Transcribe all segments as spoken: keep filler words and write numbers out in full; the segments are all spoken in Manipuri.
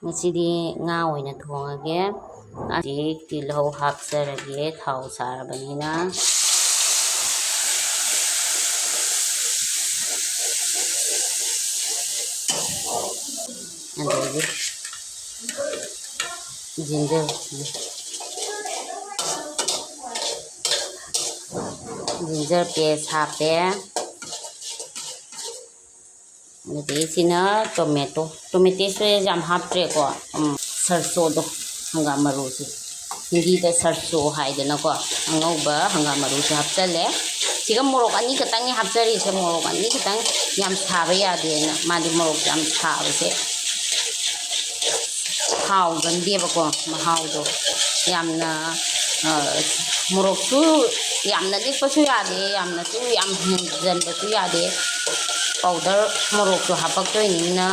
ꯉꯁꯤꯗꯤ ꯉꯥ ꯑꯣꯏꯅ ꯊꯣꯡꯉꯒꯦ꯫ ꯍꯧꯖꯤꯛ ꯇꯤꯜꯍꯧ ꯍꯥꯞꯆꯔꯒꯦ, ꯊꯥꯎ ꯁꯥꯔꯕꯅꯤꯅ꯫ ꯑꯗꯒꯤ ꯖꯤꯟꯖꯔ, ꯖꯤꯟꯖꯔ ꯄꯦꯁ ꯍꯥꯞꯄꯦ꯫ ꯑꯗꯒꯤ ꯁꯤꯅ ꯇꯣꯃꯦꯇꯣ, ꯇꯣꯃꯦꯇꯣꯁꯦ ꯌꯥꯝ ꯍꯥꯞꯇ꯭ꯔꯦꯀꯣ꯫ ꯎꯝ, ꯁꯔꯁꯣꯗꯣ, ꯍꯪꯒꯥꯝ ꯃꯔꯨꯁꯦ, ꯍꯤꯟꯗꯤꯗ ꯁꯔꯁꯣ ꯍꯥꯏꯗꯅꯀꯣ, ꯑꯉꯧꯕ ꯍꯪꯒꯥꯝ ꯃꯔꯨꯁꯦ ꯍꯥꯞꯆꯜꯂꯦ꯫ ꯁꯤꯒ ꯃꯣꯔꯣꯛ ꯑꯅꯤꯈꯛꯇꯪꯅꯤ ꯍꯥꯞꯆꯔꯤꯁꯦ, ꯃꯣꯔꯣꯛ ꯑꯅꯤꯈꯛꯇꯪ꯫ ꯌꯥꯝ ꯁꯥꯕ ꯌꯥꯗꯦꯅ, ꯃꯥꯗꯤ ꯃꯣꯔꯣꯛ ꯌꯥꯝ ꯁꯥꯕꯁꯦ ꯍꯥꯎꯒꯟꯗꯦꯕꯀꯣ꯫ ꯃꯍꯥꯎꯗꯣ ꯌꯥꯝꯅ, ꯑ, ꯃꯣꯔꯣꯛꯁꯨ ꯌꯥꯝꯅ ꯂꯤꯛꯄꯁꯨ ꯌꯥꯗꯦ, ꯌꯥꯝꯅꯁꯨ ꯌꯥꯝ ꯍꯦꯟꯖꯟꯕꯁꯨ ꯌꯥꯗꯦ꯫ ꯄꯥꯎꯗꯔ ꯃꯣꯔꯣꯛꯁꯨ ꯍꯥꯄꯛꯇꯣꯏꯅꯤꯅ꯫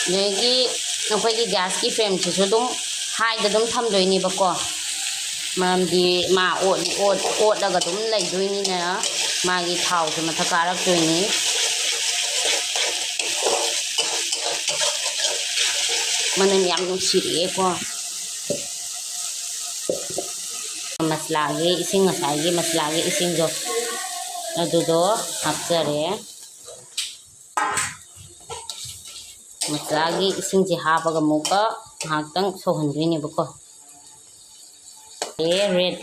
ꯑꯗꯒꯤ ꯑꯩꯈꯣꯏꯒꯤ ꯒ꯭ꯌꯥꯁꯀꯤ ꯐ꯭ꯂꯦꯝꯁꯤꯁꯨ ꯑꯗꯨꯝ ꯍꯥꯏꯗ ꯑꯗꯨꯝ ꯊꯝꯗꯣꯏꯅꯦꯕꯀꯣ꯫ ꯃꯔꯝꯗꯤ ꯃꯥ ꯑꯣꯠ-, ꯑꯣꯠ-, ꯑꯣꯠꯂꯒ ꯑꯗꯨꯝ ꯂꯩꯗꯣꯏꯅꯤꯅ ꯃꯥꯒꯤ ꯊꯥꯎꯁꯦ ꯃꯊꯛ ꯀꯥꯔꯛꯇꯣꯏꯅꯤ꯫ ꯃꯅꯝ ꯌꯥꯝ ꯅꯨꯡꯁꯤꯔꯛꯑꯦꯀꯣ꯫ ꯃꯁꯂꯥꯒꯤ ꯏꯁꯤꯡ, ꯉꯁꯥꯏꯒꯤ ꯃꯁꯂꯥꯒꯤ ꯏꯁꯤꯡꯗꯣ, ꯑꯗꯨꯗꯣ ꯍꯥꯞꯆꯔꯦ꯫ ꯃꯁꯂꯥꯒꯤ ꯏꯁꯤꯡꯁꯦ ꯍꯥꯞꯄꯒ ꯑꯃꯨꯛꯀ ꯉꯥꯏꯍꯥꯛꯇꯪ ꯁꯧꯍꯟꯗꯣꯏꯅꯦꯕꯀꯣ꯫ ꯑꯦ, ꯔꯦꯠ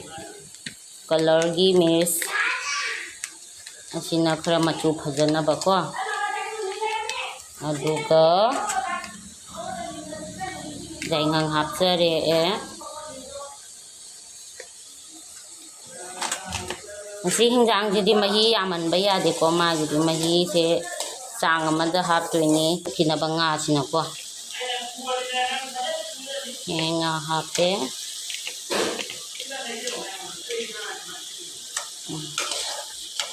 ꯀꯂꯔꯒꯤ ꯃꯤꯔꯆ ꯑꯁꯤꯅ ꯈꯔ ꯃꯆꯨ ꯐꯖꯅꯕꯀꯣ꯫ ꯑꯗꯨꯒ ꯌꯥꯏꯉꯪ ꯍꯥꯞꯆꯔꯦ꯫ ꯃꯁꯤ ꯍꯤꯟꯖꯥꯡꯁꯤꯗꯤ ꯃꯍꯤ ꯌꯥꯝꯍꯟꯕ ꯌꯥꯗꯦꯀꯣ, ꯃꯥꯒꯤꯗꯤ ꯃꯍꯤꯁꯦ ꯆꯥꯡ ꯑꯃꯗ ꯍꯥꯞꯇꯣꯏꯅꯦ, ꯐꯨꯠꯈꯤꯅꯕ ꯉꯥꯁꯤꯅꯀꯣ꯫ ꯑꯦ, ꯉꯥ ꯍꯥꯞꯄꯦ꯫ ꯎꯝ꯫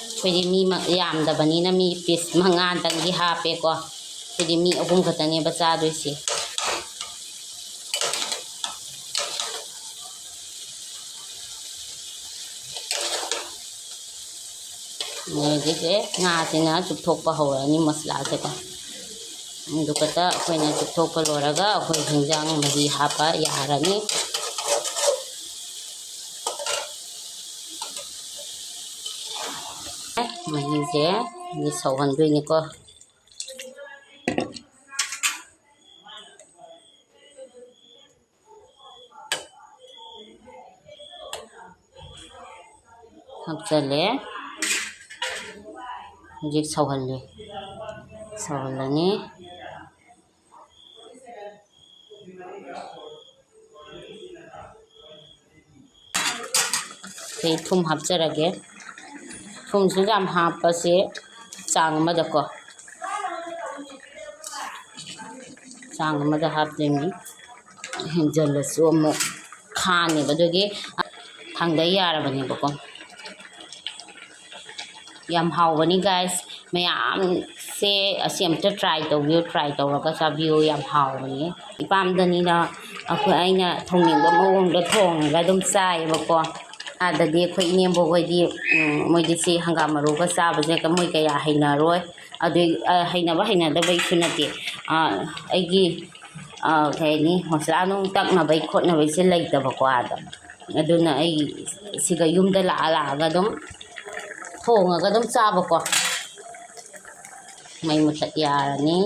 ꯑꯩꯈꯣꯏꯗꯤ ꯃꯤ ꯃ-, ꯌꯥꯝꯗꯕꯅꯤꯅ ꯃꯤ ꯄꯤꯁ ꯃꯉꯥꯗꯪꯗꯤ ꯍꯥꯞꯄꯦꯀꯣ꯫ ꯑꯩꯈꯣꯏꯗꯤ ꯃꯤ ꯑꯍꯨꯝ ꯈꯛꯇꯅꯦꯕ ꯆꯥꯗꯣꯏꯁꯦ꯫ ꯍꯧꯖꯤꯛꯁꯦ ꯉꯥꯁꯤꯅ ꯆꯨꯞꯊꯣꯛꯄ ꯍꯧꯔꯅꯤ ꯃꯁꯂꯥꯁꯦꯀꯣ꯫ ꯑꯗꯨꯒ ꯑꯩꯈꯣꯏꯅ ꯆꯨꯞꯊꯣꯛꯄ ꯂꯣꯏꯔꯒ ꯑꯩꯈꯣꯏ ꯍꯤꯟꯖꯥꯡ ꯃꯍꯤ ꯍꯥꯞꯄ ꯌꯥꯔꯅꯤ꯫ ꯃꯍꯤꯁꯦ ꯁꯧꯍꯟꯗꯣꯏꯅꯤꯀꯣ꯫ ꯍꯥꯞꯆꯜꯂꯦ꯫ ꯍꯧꯖꯤꯛ ꯁꯧꯍꯜꯂꯤ꯫ ꯁꯧꯍꯜꯂꯅꯤ꯫ ꯑꯩ ꯊꯨꯝ ꯍꯥꯞꯆꯔꯒꯦ꯫ ꯊꯨꯝꯁꯨ ꯌꯥꯝ ꯍꯥꯞꯄꯁꯦ, ꯆꯥꯡ ꯑꯃꯗꯀꯣ꯫ ꯆꯥꯡ ꯑꯃꯗ ꯍꯥꯞꯇꯣꯏꯅꯤ꯫ ꯍꯦꯟꯖꯜꯂꯁꯨ ꯑꯃꯨꯛ ꯈꯥꯅꯦꯕ, ꯑꯗꯨꯒꯤ ꯊꯥꯡꯗ ꯌꯥꯔꯕꯅꯦꯕꯀꯣ꯫ ꯌꯥꯝ ꯍꯥꯎꯕꯅꯤ guys, ꯃꯌꯥꯝꯁꯦ ꯑꯁꯤ ꯑꯝꯇ try ꯇꯧꯕꯤꯌꯨ, try ꯇꯧꯔꯒ ꯆꯥꯕꯤꯌꯨ, ꯌꯥꯝ ꯍꯥꯎꯕꯅꯤ꯫ ꯏꯄꯥꯝꯗꯅꯤꯅ ꯑꯩꯈꯣꯏ, ꯑꯩꯅ ꯊꯣꯡꯅꯤꯡꯕ ꯃꯑꯣꯡꯗ ꯊꯣꯡꯉꯒ ꯑꯗꯨꯝ ꯆꯥꯏꯌꯦꯕꯀꯣ꯫ ꯑꯥꯗꯗꯤ ꯑꯩꯈꯣꯏ ꯏꯅꯦꯝꯕꯣꯛ ꯍꯣꯏꯗꯤ, ꯎꯝ, ꯃꯣꯏꯗꯤ ꯁꯤ ꯍꯪꯒꯥꯝ ꯃꯔꯨꯒ ꯆꯥꯕꯁꯦ ꯃꯣꯏ ꯀꯌꯥ ꯍꯩꯅꯔꯣꯏ꯫ ꯑꯗꯨꯏ, ꯑ, ꯍꯩꯅꯕ ꯍꯩꯅꯗꯕꯩꯁꯨ ꯅꯠꯇꯦ꯫ ꯑ, ꯑꯩꯒꯤ, ꯑ, ꯀꯩ ꯍꯥꯏꯅꯤ, ꯃꯁꯂꯥ ꯅꯨꯡ ꯇꯛꯅꯕꯩ ꯈꯣꯠꯅꯕꯩꯁꯦ ꯂꯩꯇꯕꯀꯣ ꯑꯥꯗ꯫ ꯑꯗꯨꯅ ꯑꯩ ꯁꯤꯒ ꯌꯨꯝꯗ ꯂꯥꯛꯑ ꯂꯥꯛꯑꯒ ꯑꯗꯨꯝ ꯊꯣꯡꯉꯒ ꯑꯗꯨꯝ ꯆꯥꯕꯀꯣ꯫ ꯃꯩ ꯃꯨꯊꯠ ꯌꯥꯔꯅꯤ꯫